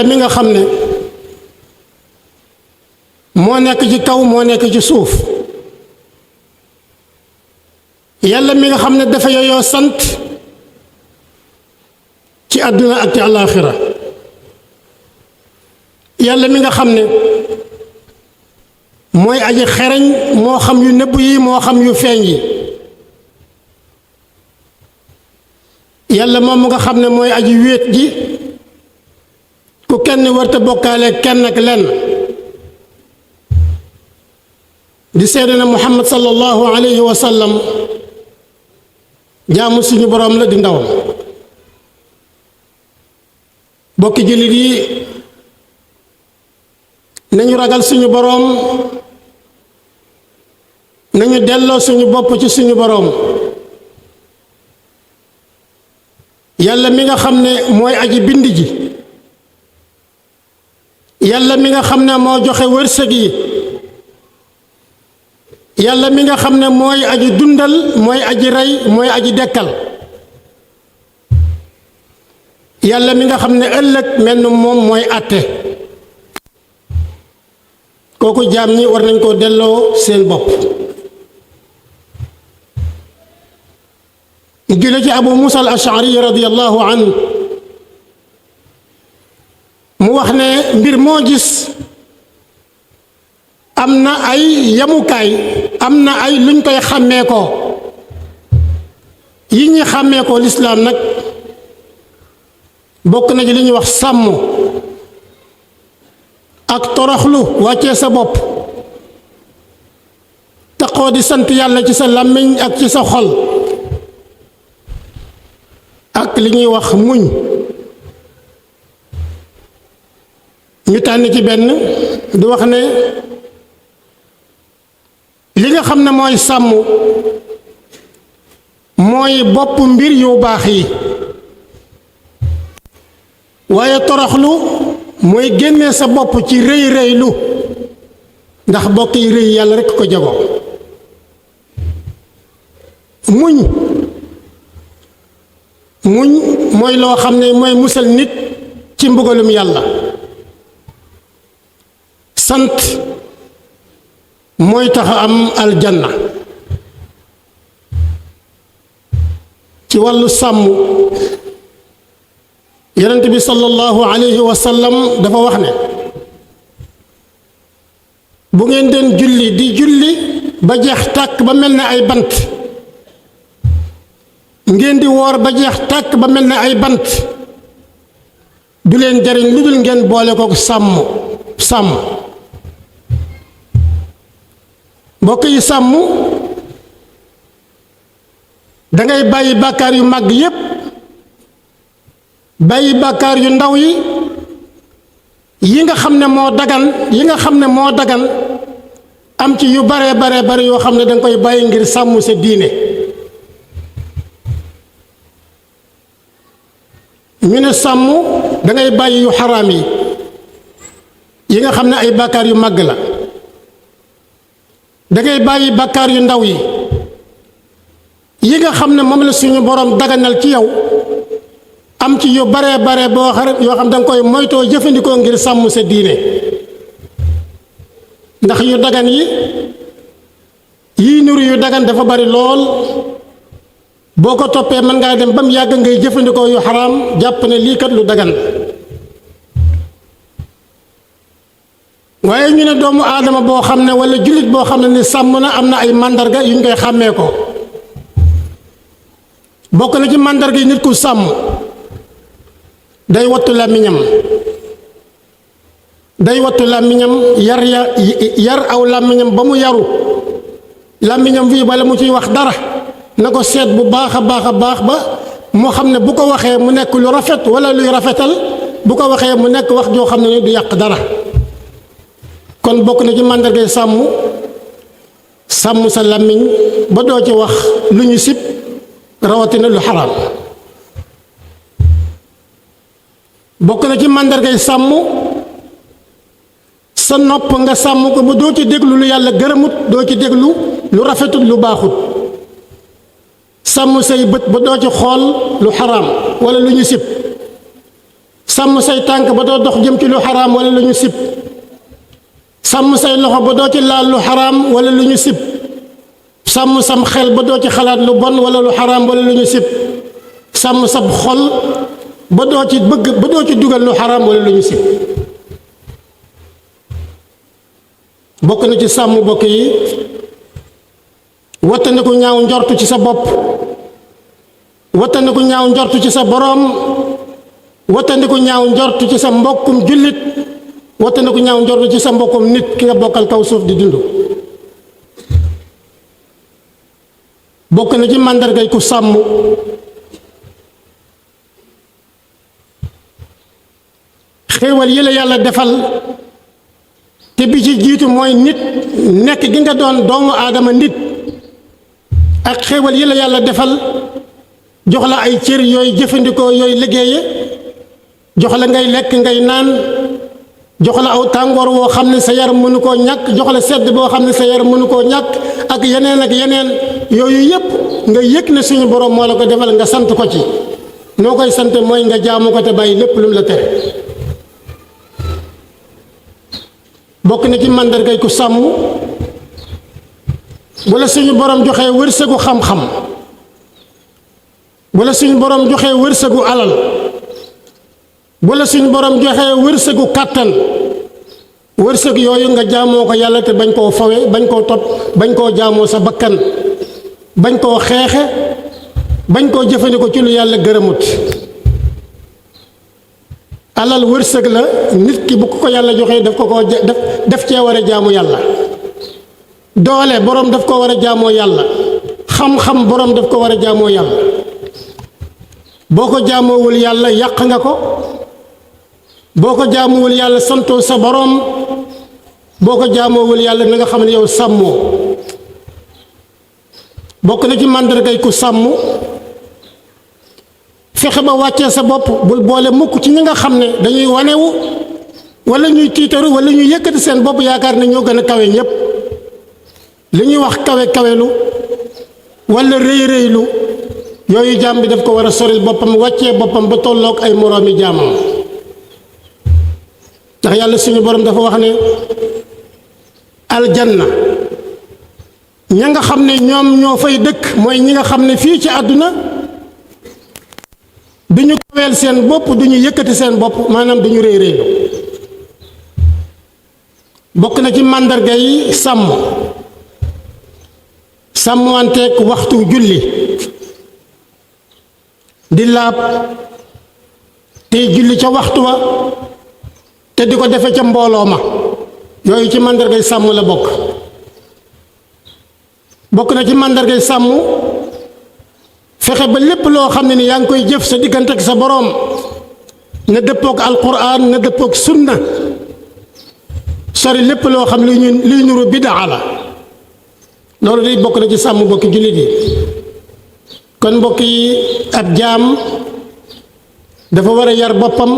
mi nga xam ne moo nekk ci kaw moo nekk ci suuf yàlla mi nga xam ne dafa yooyoo sant ci àdduna ak ci àllaaxira yàlla mi nga xam ne mooy aji xereñ moo xam yu nëbb yi moo xam yu feeñ yi yàlla moom mu nga xam ne mooy aji wéet ji ku kenn warta bokkaale kenn ak lenn di seede na muhammad sallallahu alayhi wa sallam jaamu suñu boroom la di ndawam bokki jullit yi nañu ragal suñu boroom nañu delloo suñu bopp ci suñu boroom yàlla mi nga xam ne mooy aji bind ji yàlla mi nga xam ne moo joxe wërsëg yi yàlla mi nga xam ne mooy aji dundal mooy aji rey mooy aji dekkal yàlla mi nga xam ne ëllëg mel ni moom mooy àtte kooku jaam ñi war nañ koo delloo seen bopp jële ci abu musa al ashari radiyallahu anhu mu wax ne mbir moo gis am na ay yamukaay am na ay luñ koy xàmmee ko yi ñuy xàmmee ko lislaam nag bokk na ci li ñuy wax sàmm ak toroxlu wàccee sa bopp taxoo di sant yàlla ci sa làmmiñ ak ci sa xol ak li ñuy wax muñ ñu tànn ci benn di wax ne li nga xam ne mooy sàmm mooy bopp mbir yu baax yi waaye toroxlu mooy génnee sa bopp ci rëy rëylu ndax bokk yi rëy yàlla rekk ko jago muñ mooy loo xam ne mooy musal nit ci mbugalum yàlla sant mooy tax a am aljanna ci wàllu sàmm yonent bi sallallahu alayhi wa sallam dafa wax ne bu ngeen den julli di julli ba jeex tàkk ba mel ne ay bant ngeen di woor ba jeex tàkk ba mel ne ay bant du leen jariñ lu dul ngeen boole ko sàmm mbokk yi sàmm dangay bàyyi bàkkaar yu màgg yépp bàyyi bàkkaar yu ndaw yi nga xam ne moo dagan am ci yu bare yoo xam ne danga koy bàyyi ngir sàmm sa diine ñu ne sàmm dangay bàyyi yu xaraam yi nga xam ne ay bàkkaar yu màgg la dangay bàyyi bàkkaar yu ndaw yi nga xam ne moom la suñu boroom daganal ci yow am ci yu bare boo xam yoo xam danga koy moytoo jëfandikoo ngir sàmm sa diine ndax yu dagan yii nuru yu dagan dafa bari lool boo ko toppee mën ngaa dem ba mu yàgg ngay jëfandikoo yu xaraam jàpp ne lii kat lu dagan waaye ñu ne doomu aadama boo xam ne walla jullit boo xam ne ni sàmm na am na ay màndarga yu ñu koy xàmmee ko bokk na ci màndarga yi nit ku sàmm day wattu làmmiñam yar aw làmmiñam ba mu yaru làmmiñam fii bala mu ciy wax dara na ko seet bu baax a baax ba moo xam ne bu ko waxee mu nekk lu rafet walla luy rafetal bu ko waxee mu nekk wax joo xam ne ni du yàq dara kon bokk na ci màndargay sàmm sa làmmiñ ba doo ci wax lu ñu sib rawatina lu xaraam bokk na ci màndargay sàmm sa nopp nga sàmm ko ba doo ci déglu lu yàlla gërëmut doo ci déglu lu rafetut lu baaxut sàmm say bët ba doo ci xool lu xaraam walla lu ñu sib sàmm say tànk ba doo dox jëm ci lu xaraam wala lu ñu sib sàmm say loxo ba doo ci laal lu xaraam wala lu ñu sib sàmm sam xel ba doo ci xalaat lu bon wala lu xaraam wala lu ñu sib sàmm sab xol ba doo ci bëgg ba doo ci dugal lu xaraam wala lu ñu sib bokk na ci sàmm bokk yi wattandiku ñaaw njortu ci sa bopp wattandiku ñaaw njortu ci sa boroom wattandiku ñaaw njortu ci sa mbokkum jullit wattandiku ñaaw njortu ci sa mbokkum nit ki nga bokkal kaw suuf di dund bokk na ci màndargay ku sàmm xéewal yi la yàlla defal te bi ci jiitu mooy nit nekk gi nga doon doomu aadama nit ak xéewal yi la yàlla defal jox la ay cër yooyu jëfandikoo yooyu liggéeye jox la ngay lekk ngay naan jox la aw tàngoor woo xam ne sa yaram mënu koo ñàkk jox la sedd boo xam ne sa yaram mënu koo ñàkk ak yeneen yooyu yépp nga yëg ne suñu borom moo la ko defal nga sant ko ci noo koy sant mooy nga jaamu ko te bàyyi lépp lu mu la tere bokk na ci màndargay ku sàmm wala suñu borom joxee wërsëgu xam-xam wala suñu borom joxee wërsëgu alal wala suñu borom joxee wërsëgu kàttan wërsëg yooyu nga jaamoo ko yàlla te bañ koo fawe bañ koo topp bañ koo jaamoo sa bakkan bañ koo xeexe bañ koo jëfandikoo ci lu yàlla gërëmut alal wërsëg la nit ki bu ko yàlla joxee daf cee war a jaamu yàlla doole boroom daf ko war a jaamoo yàlla xam-xam boroom daf ko war a jaamoo yàlla boo ko jaamoowul yàlla yàq nga ko boo ko jaamoowul yàlla santoo sa boroom boo ko jaamoowul yàlla na nga xam ne yow sàmmoo bokk na ci màndargay ku sàmm fexe ba wàccee sa bopp bul boole mukk ci ñi nga xam ne dañuy wanewu wala ñuy tiitaru wala ñuy yëkkati seen bopp yaakaar ne ñoo gën a kawe ñépp li ñuy wax kawelu wala rëy-rëylu yooyu jaam bi daf ko war a soril boppam wàccee boppam ba tolloog ay moroomi jaamam ndax yàlla suñu borom dafa wax ne aljanna ña nga xam ne ñoom ñoo fay dëkk mooy ñi nga xam ne fii ci àdduna duñu kaweel seen bopp duñu yëkkati seen bopp maanaam duñu rëy rëylu bokk na ci màndarga yi sàmmanteeg waxtu julli di laab tey julli ca waxtu wa te di ko defe ca mbooloo ma yooyu ci màndargay sàmm la bokk na ci màndargay sàmm fexe ba lépp loo xam ne ni yaa ngi koy jëf sa diggante ak sa boroom na dëppook alquran na dëppook sunna sori lépp loo xam luy nuru bidaa la loolu day bokk na ci sàmm bokki jullit yi kon mbokk yi ab jaam dafa war a yar boppam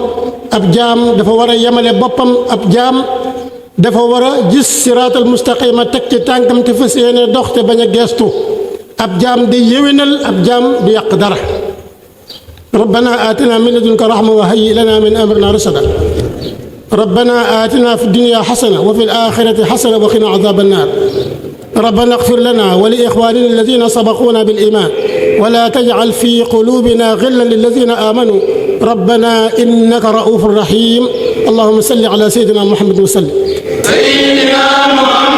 ab jaam dafa war a yemale boppam ab jaam dafa war a gis siraatal mustaqima teg ci tànkam te fas yéene dox te bañ a geestu ab jaam di yéwénal ab jaam du yàq dara rabbana atina min ladunka rahma wa hayyi lana min amrina rashada rabbana atina fi dunya hasana wa fil akhirati hasana wa qina adhaban nar ربنا اغفر لنا ولإخواننا الذين سبقونا بالإيمان ولا تجعل في قلوبنا غلا للذين آمنوا ربنا إنك رؤوف رحيم اللهم صل على سيدنا محمد وسلم. سيدنا محمد